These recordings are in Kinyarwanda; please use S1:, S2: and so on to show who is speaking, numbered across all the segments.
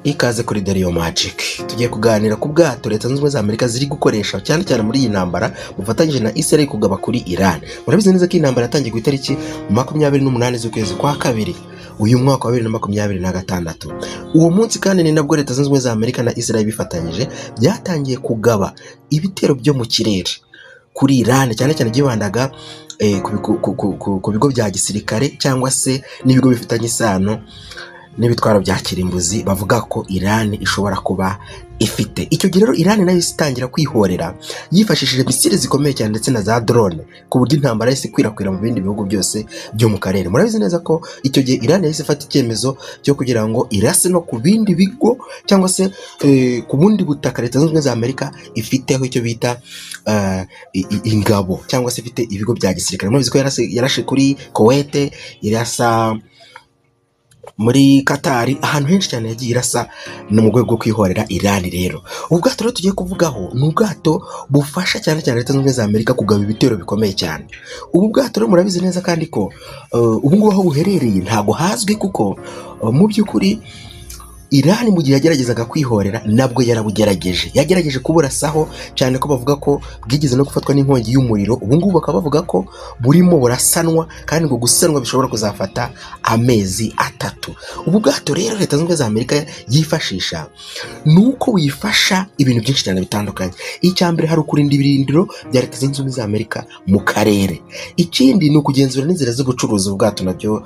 S1: Ikaze kuri Deriyo Magic. Tugiye kuganira ku bwato Leta Zunze Ubumwe za Amerika ziri gukoresha cyane cyane muri iyi ntambara bufatanyije na Israel kugaba kuri Iran. Murabizi neza ko iyi ntambara yatangiye ku itariki 28 z'ukwezi kwa kabiri uyu mwaka wa 2026. Uwo munsi kandi ni nabwo Leta Zunze Ubumwe za Amerika na Israel bifatanyije byatangiye kugaba ibitero byo mu kirere kuri Iran, cyane cyane byibandaga ku bigo bya gisirikare cyangwa se n'ibigo bifitanye isano n'ibitwaro bya kirimbuzi bavuga ko Iran ishobora kuba ifite. Icyo gihe rero Iran nayo ihise itangira kwihorera yifashishije misile zikomeye cyane ndetse na za drone, ku buryo intambara yahise ikwirakwira mu bindi bihugu byose byo mu karere. Murabizi neza ko icyo gihe Iran yahise ifata icyemezo cyo kugira ngo irase no ku bindi bigo cyangwa se ku bundi butaka Leta Zunze Ubumwe za Amerika ifiteho icyo bita ingabo cyangwa se ifite ibigo bya gisirikare. Murabizi ko yarashe kuri Kuwait, irasa muri Katari, ahantu henshi cyane yagiye irasa, ni mu rwego rwo kwihorera Iran. Rero ubu bwato rero tugiye kuvugaho ni ubwato bufasha cyane cyane Leta Zunze Ubumwe za Amerika kugaba ibitero bikomeye cyane. Ubu bwato rero murabizi neza kandi ko ubu ngubu aho buherereye ntabwo hazwi, kuko mu by'ukuri Iran mu gihe yageragezaga kwihorera nabwo yarabugerageje, yagerageje kuburasaho, cyane ko bavuga ko bwigeze no gufatwa n'inkongi y'umuriro. Ubu ngubu bakaba bavuga ko burimo burasanwa, kandi ngo gusanwa bishobora kuzafata amezi 3. Ubu bwato rero Leta Zunze Ubumwe za Amerika yifashisha ni uko wifasha ibintu byinshi cyane bitandukanye. Icya mbere, hari ukurinda ibirindiro bya Leta Zunze Ubumwe za Amerika mu karere. Ikindi ni ukugenzura n'inzira z'ubucuruzi. Ubwato nabyo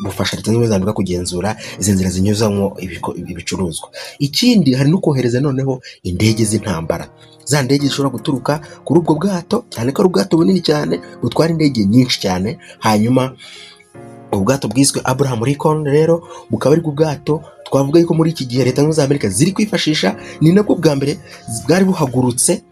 S1: bufasha Leta Zunze Ubumwe za Amerika kugenzura izi nzira zinyuzamo ibicuruzwa. Ikindi, hari no kohereza noneho indege z'intambara, za ndege zishobora guturuka kuri ubwo bwato, cyane ko ari ubwato bunini cyane butwara indege nyinshi cyane. Hanyuma ubwato bwiswe Abraham Lincoln rero bukaba ari bwo bwato twavuga yuko muri iki gihe Leta Zunze Ubumwe za Amerika ziri kwifashisha. Ni nabwo bwa mbere bwari buhagurutse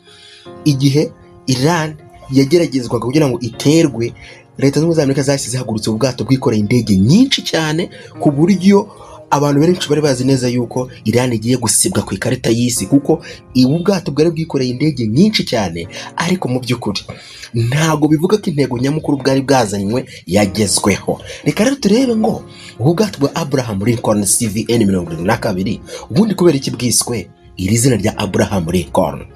S1: igihe Iran yageragezwaga kugira ngo iterwe. Leta Zunze Ubumwe za Amerika zahise zihagurutse ubwato bwikoreye indege nyinshi cyane, ku buryo abantu benshi bari bazi neza yuko Iran igiye gusibwa ku ikarita y'isi, kuko ubu bwato bwari bwikoreye indege nyinshi cyane. Ariko mu by'ukuri ntabwo bivuga ko intego nyamukuru bwari bwazanywe yagezweho. Reka rero turebe ngo ubu bwato bwa Abraham Lincoln CVN 72, ubundi kubera iki bwiswe iri zina rya Abraham Lincoln?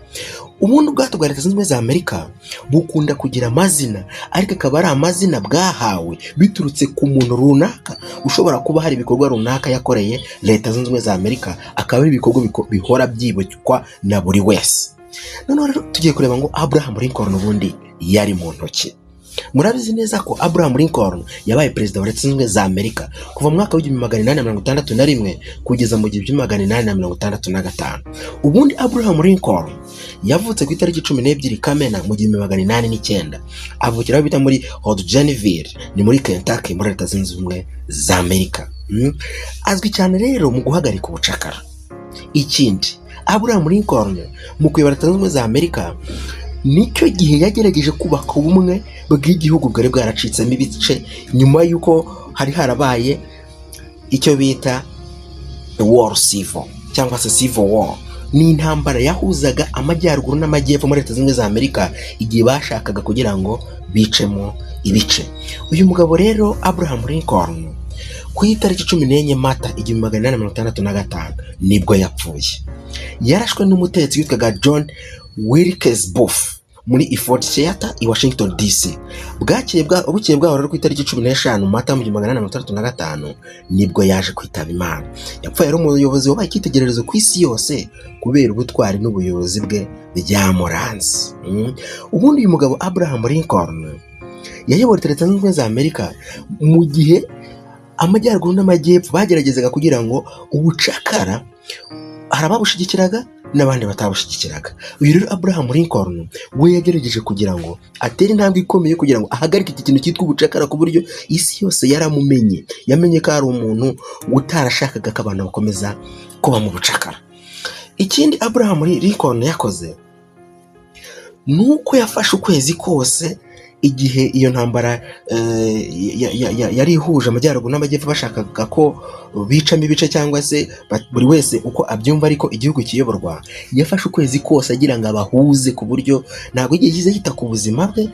S1: Ubundi ubwato bwa Leta Zunze Ubumwe za Amerika bukunda kugira amazina, ariko akaba ari amazina bwahawe biturutse ku muntu runaka ushobora kuba hari ibikorwa runaka yakoreye Leta Zunze Ubumwe za Amerika, akaba ari ibikorwa bihora byibukwa na buri wese. Noneho rero tugiye kureba ngo Abraham Lincoln ubundi yari mu ntoki. Murabizi neza ko Abraham Lincoln yabaye perezida wa Leta Zunze Ubumwe za Amerika kuva mu mwaka w'1861 kugeza mu 1865. Ubundi Abraham Lincoln yavutse ku itariki 12 Kamena mu 1809, avukira aho bita muri Hodgenville, ni muri Kentucky, muri Leta Zunze Ubumwe za Amerika. Azwi cyane rero mu guhagarika ubucakara. Ikindi, Abraham Lincoln mu kuyobora Leta Zunze Ubumwe za Amerika nicyo gihe yagerageje kubaka ubumwe bw'igihugu bwari bwaracitsemo ibice nyuma y'uko hari harabaye icyo bita war civil cyangwa se civil war. Ni intambara yahuzaga amajyaruguru n'amajyepfo muri Leta Zunze Ubumwe za Amerika igihe bashakaga kugira ngo bicemo ibice. Uyu mugabo rero Abraham Lincoln, ku itariki 14 Mata 1865 nibwo yapfuye. Yarashwe n'umutetsi witwaga John Wilkes Booth muri Ford Theater i Washington DC. Bwakeye bwa bukeye bwaho rero, ku itariki 15 Mata mu 1865, nibwo yaje kwitaba Imana. Yapfuye ari umuyobozi wabaye icyitegererezo ku isi yose kubera ubutwari n'ubuyobozi bwe byamuranze. Ubundi uyu mugabo Abraham Lincoln yayoboye Leta Zunze Ubumwe za Amerika mu gihe amajyaruguru n'amajyepfo bageragezaga kugira ngo ubucakara, hari ababushyigikiraga n'abandi batabushyigikiraga. Uyu rero Abraham Lincoln we yagerageje kugira ngo atere intambwe ikomeye kugira ngo ahagarike iki kintu cyitwa ubucakara, ku buryo isi yose yaramumenye, yamenye ko ari umuntu utarashakaga ko abantu bakomeza kuba mu bucakara. Ikindi Abraham Lincoln yakoze ni uko yafashe ukwezi kose igihe iyo ntambara yari ihuje amajyaruguru n'amajyepfo, bashakaga ko bicamo ibice cyangwa se buri wese uko abyumva ariko igihugu kiyoborwa. Yafashe ukwezi kose agira ngo abahuze, ku buryo ntabwo yigeze yita ku buzima bwe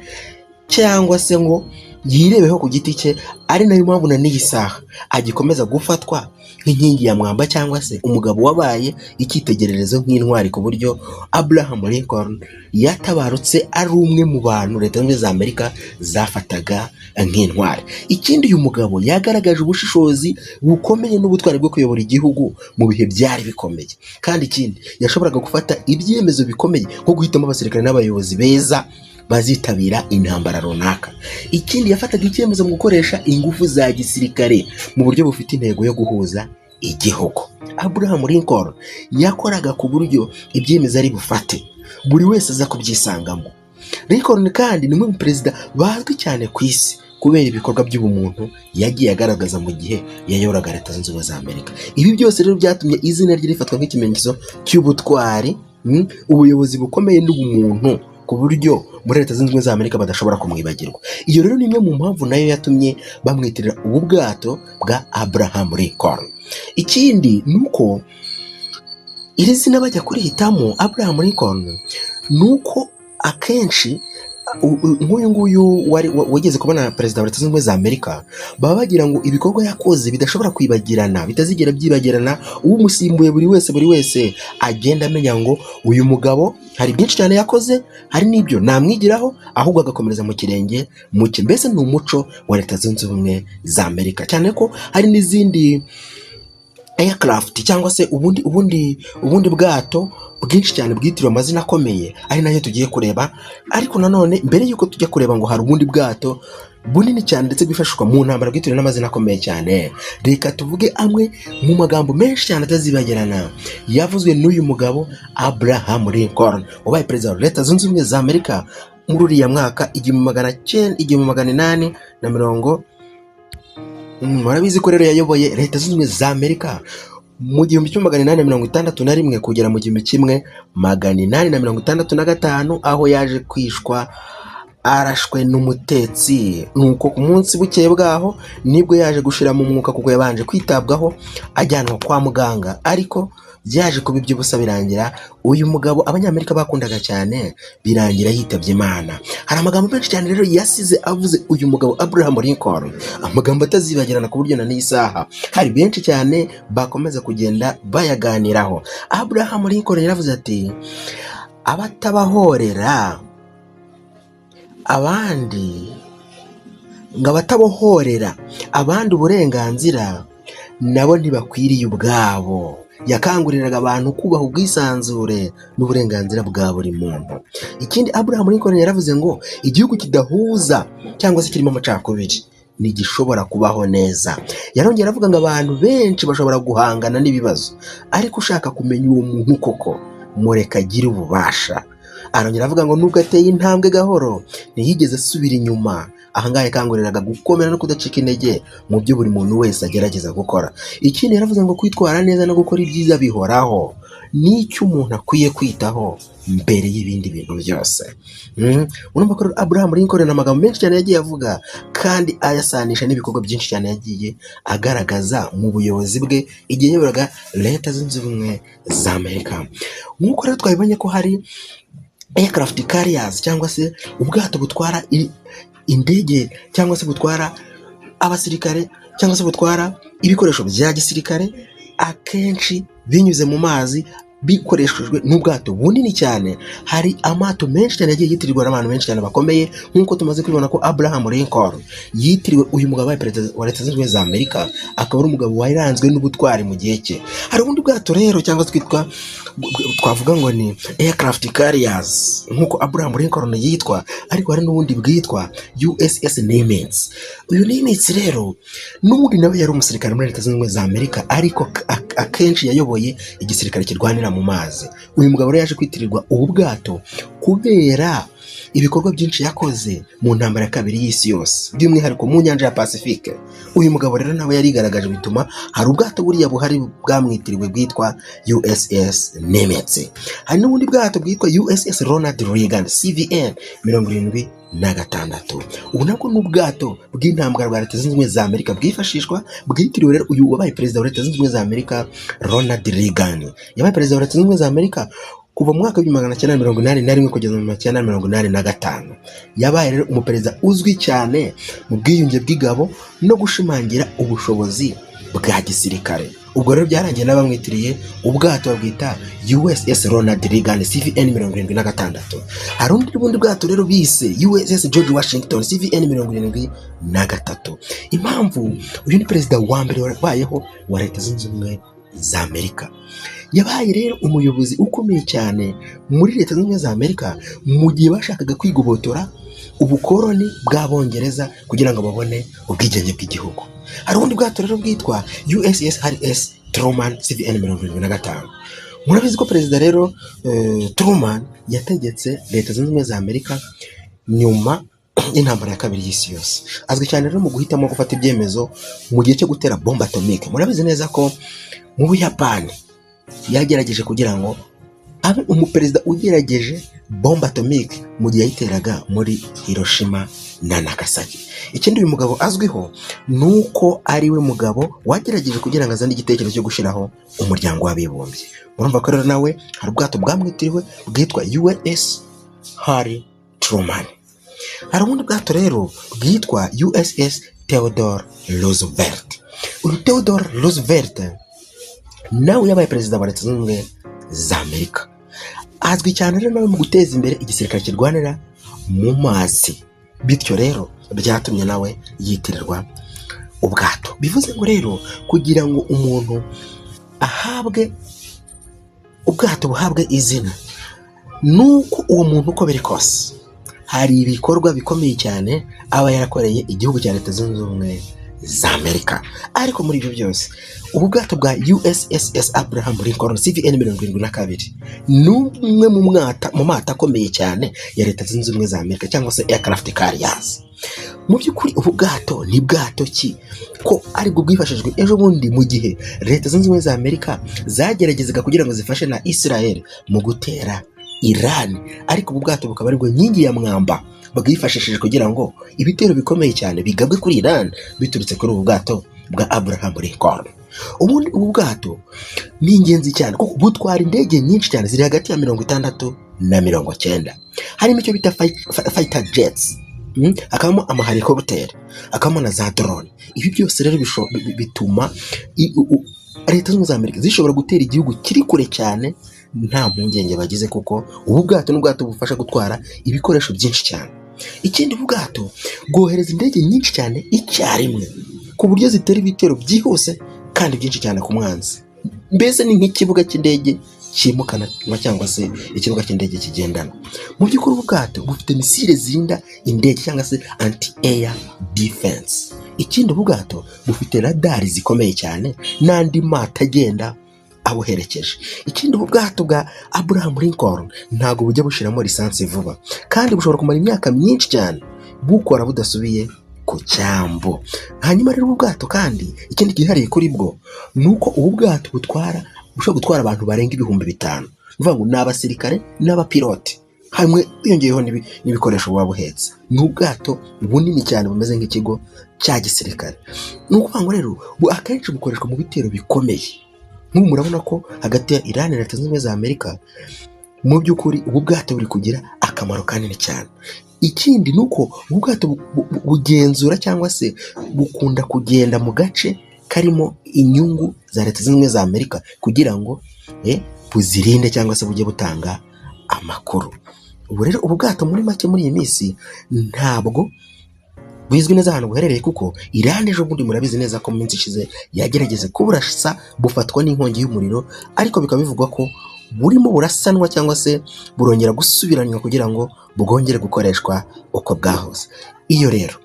S1: cyangwa se ngo Yirebeho ku giti cye, ari nayo mpamvu na n'iyi saha agikomeza gufatwa nk'inkingi ya mwamba cyangwa se umugabo wabaye icyitegererezo nk'intwari, ku buryo Abraham Lincoln yatabarutse ari umwe mu bantu Leta Zunze Ubumwe za Amerika zafataga nk'intwari. Ikindi, uyu mugabo yagaragaje ubushishozi bukomeye n'ubutwari bwo kuyobora igihugu mu bihe byari bikomeye. Kandi ikindi, yashoboraga gufata ibyemezo bikomeye nko guhitamo abasirikare n'abayobozi beza bazitabira intambara runaka. Ikindi, yafataga icyemezo mu gukoresha ingufu za gisirikare mu buryo bufite intego yo guhuza igihugu. Abraham Lincoln yakoraga ku buryo ibyemezo ari bufate buri wese aza kubyisangamo. Lincoln kandi ni umwe mu perezida bazwi cyane ku isi kubera ibikorwa by'ubumuntu yagiye agaragaza mu gihe yayoboraga Leta Zunze Ubumwe za Amerika. Ibi byose rero byatumye izina rye rifatwa nk'ikimenyetso cy'ubutwari, ubuyobozi bukomeye n'ubumuntu, ku buryo muri Leta Zunze Ubumwe za Amerika badashobora kumwibagirwa. Iyo rero ni imwe mu mpamvu nayo yatumye bamwitirira ubu bwato bwa Abraham Lincoln. Ikindi ni uko iri zina bajya kurihitamo Abraham Lincoln, ni uko akenshi nk'uyu nguyu wari wigeze kubona perezida wa Leta Zunze Ubumwe za Amerika, baba bagira ngo ibikorwa yakoze bidashobora kwibagirana, bitazigera byibagirana, umusimbuye buri wese agenda amenya ngo uyu mugabo hari byinshi cyane yakoze, hari n'ibyo namwigiraho, ahubwo agakomereza mu kirenge mu cye. Mbese ni umuco wa Leta Zunze Ubumwe za Amerika, cyane ko hari n'izindi aircraft cyangwa se ubundi bwato bwinshi cyane bwitiriwe amazina akomeye, ari nayo tugiye kureba. Ariko nanone mbere y'uko tujya kureba ngo hari ubundi bwato bunini cyane ndetse bwifashishwa mu ntambara bwitiriwe n'amazina akomeye cyane, reka tuvuge amwe mu magambo menshi cyane atazibagirana yavuzwe n'uyu mugabo Abraham Lincoln, wabaye perezida wa Leta Zunze Ubumwe za Amerika muri uriya mwaka 1900, 1840. Murabizi ko rero yayoboye Leta Zunze Ubumwe za Amerika mu 1861 kugera mu 1865, aho yaje kwishwa arashwe n'umutetsi. Nuko ku munsi bukeye bwaho nibwo yaje gushiramo umwuka, kuko yabanje kwitabwaho ajyanwa kwa muganga, ariko byaje kuba iby'ubusa, birangira uyu mugabo Abanyamerika bakundaga cyane birangira yitabye Imana. Hari amagambo menshi cyane rero yasize avuze uyu mugabo Abraham Lincoln, amagambo atazibagirana, ku buryo na n'iyi saha hari benshi cyane bakomeza kugenda bayaganiraho. Abraham Lincoln yaravuze ati: "Abatabahorera abandi, ngo abatabohorera abandi uburenganzira nabo ntibakwiriye ubwabo." Yakanguriraga abantu kubaha ubwisanzure n'uburenganzira bwa buri muntu. Ikindi, Abraham Lincoln yaravuze ngo igihugu kidahuza cyangwa se kirimo amacakubiri ntigishobora kubaho neza. Yarongera aravuga ngo abantu benshi bashobora guhangana n'ibibazo, ariko ushaka kumenya uwo muntu koko, mureka agire ububasha. Arongera avuga ngo nubwo ateye intambwe gahoro, ntiyigeze asubira inyuma. Ahangaha yakanguriraga gukomera no kudacika intege mu byo buri muntu wese agerageza gukora. Ikindi, yaravuze ngo kwitwara neza no gukora ibyiza bihoraho n'icyo umuntu akwiye kwitaho mbere y'ibindi bintu byose. Urumva ko Abraham Lincoln amagambo menshi cyane yagiye avuga kandi ayasanisha n'ibikorwa byinshi cyane yagiye agaragaza mu buyobozi bwe igihe yayoboraga Leta Zunze Ubumwe za Amerika. Nk'uko rero twabibonye ko hari aircraft carriers cyangwa se ubwato butwara indege cyangwa se butwara abasirikare cyangwa se butwara ibikoresho bya gisirikare, akenshi binyuze mu mazi bikoreshejwe n'ubwato bunini cyane. Hari amato menshi cyane yagiye yitirirwa n'abantu benshi cyane bakomeye, nk'uko tumaze kubibona ko Abraham Lincoln yitiriwe uyu mugabo wabaye perezida wa Leta Zunze Ubumwe za Amerika, akaba ari umugabo waranzwe n'ubutwari mu gihe cye. Hari ubundi bwato rero cyangwa se twitwa, twavuga ngo ni aircraft carriers nk'uko Abraham Lincoln yitwa, ariko hari n'ubundi bwitwa USS Nimitz. Uyu Nimitz rero n'ubundi nawe yari umusirikare muri Leta Zunze Ubumwe za Amerika, ariko akenshi yayoboye igisirikare kirwanira mu mazi. Uyu mugabo rero yaje kwitirirwa ubu bwato kubera ibikorwa byinshi yakoze mu ntambara ya kabiri y'isi yose, by'umwihariko mu nyanja ya Pacifique. Uyu mugabo rero nawe yarigaragaje, bituma hari ubwato buriya buhari bwamwitiriwe bwitwa USS Nimitz. Hari n'ubundi bwato bwitwa USS Ronald Reagan CVN 76. Ubu nabwo ni ubwato bw'intambara bwa Leta Zunze Ubumwe za Amerika bwifashishwa, bwitiriwe rero uyu wabaye perezida wa Leta Zunze Ubumwe za Amerika, Ronald Reagan. Yabaye perezida wa Leta Zunze Ubumwe za Amerika Kuva mu mwaka w'1981 kugeza mu 1985. Yabaye rero umuperezida uzwi cyane mu bwiyunge bw'ingabo no gushimangira ubushobozi bwa gisirikare. Ubwo rero byarangiye n'abamwitiriye ubwato, babwita USS Ronald Reagan CVN 76. Hari undi bundi bwato rero bise USS George Washington CVN 73. Impamvu, uyu ni perezida wa mbere wabayeho wa Leta Zunze Ubumwe za Amerika. Yabaye rero umuyobozi ukomeye cyane muri Leta Zunze Ubumwe za Amerika mu gihe bashakaga kwigobotora ubukoroni bw'Abongereza kugira ngo babone ubwigenge bw'igihugu. Hari ubundi bwato rero bwitwa USS Harry S Truman CVN 75. Murabizi ko perezida rero Truman yategetse Leta Zunze Ubumwe za Amerika nyuma y'intambara ya kabiri y'isi yose. Azwi cyane rero mu guhitamo gufata ibyemezo mu gihe cyo gutera bombe atomique. Murabizi neza ko mu Buyapani yagerageje kugira ngo abe umuperezida ugerageje bombe atomique mu gihe yayiteraga muri Hiroshima na Nagasaki. Ikindi uyu mugabo azwiho ni uko ari we mugabo wagerageje kugira ngo azane igitekerezo cyo gushyiraho Umuryango w'Abibumbye. Murumva ko rero nawe hari ubwato bwamwitiriwe bwitwa USS Harry Truman. Hari ubundi bwato rero bwitwa USS Theodore Roosevelt. Uyu Theodore Roosevelt nawe yabaye perezida wa Leta Zunze Ubumwe za Amerika. Azwi cyane rero nawe mu guteza imbere igisirikare kirwanira mu mazi, bityo rero byatumye nawe yitirirwa ubwato. Bivuze ngo rero kugira ngo umuntu ahabwe ubwato, buhabwe izina, ni uko uwo muntu uko biri kose hari ibikorwa bikomeye cyane aba yarakoreye igihugu cya Leta Zunze Ubumwe za Amerika. Ariko muri ibyo byose, ubu bwato bwa USS Abraham Lincoln CVN 72 ni umwe mu mato akomeye cyane ya Leta Zunze Ubumwe za Amerika, cyangwa se aircraft carriers. Mu by'ukuri ubu bwato ni bwato ki, ko aribwo bwifashishijwe ejo bundi mu gihe Leta Zunze Ubumwe za Amerika zageragezaga kugira ngo zifashe na Israel mu gutera Iran, ariko ubu bwato bukaba aribwo nkingi ya mwamba bwifashishije kugira ngo ibitero bikomeye cyane bigabwe kuri Iran biturutse kuri ubu bwato bwa Abraham Lincoln? Ubundi ubu bwato ni ingenzi cyane kuko butwara indege nyinshi cyane ziri hagati ya 60 na 90, harimo icyo bita fighter jets, hakabamo amahelicopter, hakabamo na za drone. Ibi byose rero bituma Leta Zunze Ubumwe za Amerika zishobora gutera igihugu kiri kure cyane nta mpungenge bagize, kuko ubu bwato ni ubwato bufasha gutwara ibikoresho byinshi cyane. Ikindi, ubu bwato bwohereza indege nyinshi cyane icyarimwe, ku buryo zitera ibitero byihuse kandi byinshi cyane ku mwanzi. Mbese ni nk'ikibuga cy'indege cyimukanwa cyangwa se ikibuga cy'indege kigendanwa. Mu by'ukuri ubu bwato bufite misile zirinda indege cyangwa se anti air defense. Ikindi, ubu bwato bufite radari zikomeye cyane n'andi mato agenda abuherekeje. Ikindi, ubu bwato bwa Abraham Lincoln ntabwo bujya bushiramo lisansi vuba, kandi bushobora kumara imyaka myinshi cyane bukora budasubiye ku cyambu. Hanyuma rero ubu bwato kandi, ikindi cyihariye kuri bwo ni uko ubu bwato bushobora gutwara abantu barenga 5000. Ni ukuvuga ngo ni abasirikare n'abapilote hamwe, hiyongeyeho n'ibikoresho buba buhetse. Ni ubwato bunini cyane bumeze nk'ikigo cya gisirikare. Ni ukuvuga ngo rero akenshi bukoreshwa mu bitero bikomeye. Nk'ubu murabona ko hagati ya Iran na Leta Zunze Ubumwe za Amerika, mu by'ukuri ubu bwato buri kugira akamaro kanini cyane. Ikindi ni uko ubu bwato bugenzura cyangwa se bukunda kugenda mu gace karimo inyungu za Leta Zunze Ubumwe za Amerika kugira ngo buzirinde cyangwa se bujye butanga amakuru. Ubu rero ubu bwato muri make muri iyi minsi ntabwo buzwi neza ahantu buherereye, kuko Iran ejo bundi murabizi neza ko mu minsi ishize yagerageze kuburasa bufatwa n'inkongi y'umuriro, ariko bikaba bivugwa ko burimo burasanwa cyangwa se burongera gusubiranywa kugira ngo bwongere gukoreshwa uko bwahoze. Iyo rero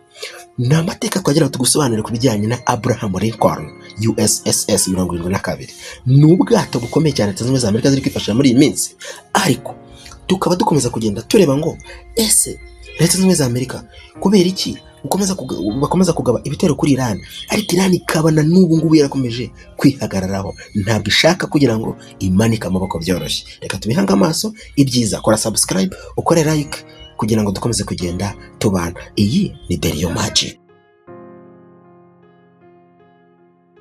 S1: ni amateka twagira ngo tugusobanurire ku bijyanye na Abraham Lincoln USS 72. Ni ubwato bukomeye cyane Leta Zunze Ubumwe za Amerika ziri kwifashisha muri iyi minsi, ariko tukaba dukomeza kugenda tureba ngo ese Leta Zunze Ubumwe za Amerika kubera iki bakomeza kugaba ibitero kuri Iran, ariko Iran ikaba na n'ubu ngubu yarakomeje kwihagararaho, ntabwo ishaka kugira ngo imanike amaboko byoroshye. Reka tubihange amaso ibyiza. Kora subscribe, ukore like kugira ngo dukomeze kugenda tubana. Iyi ni Deriyo Magic.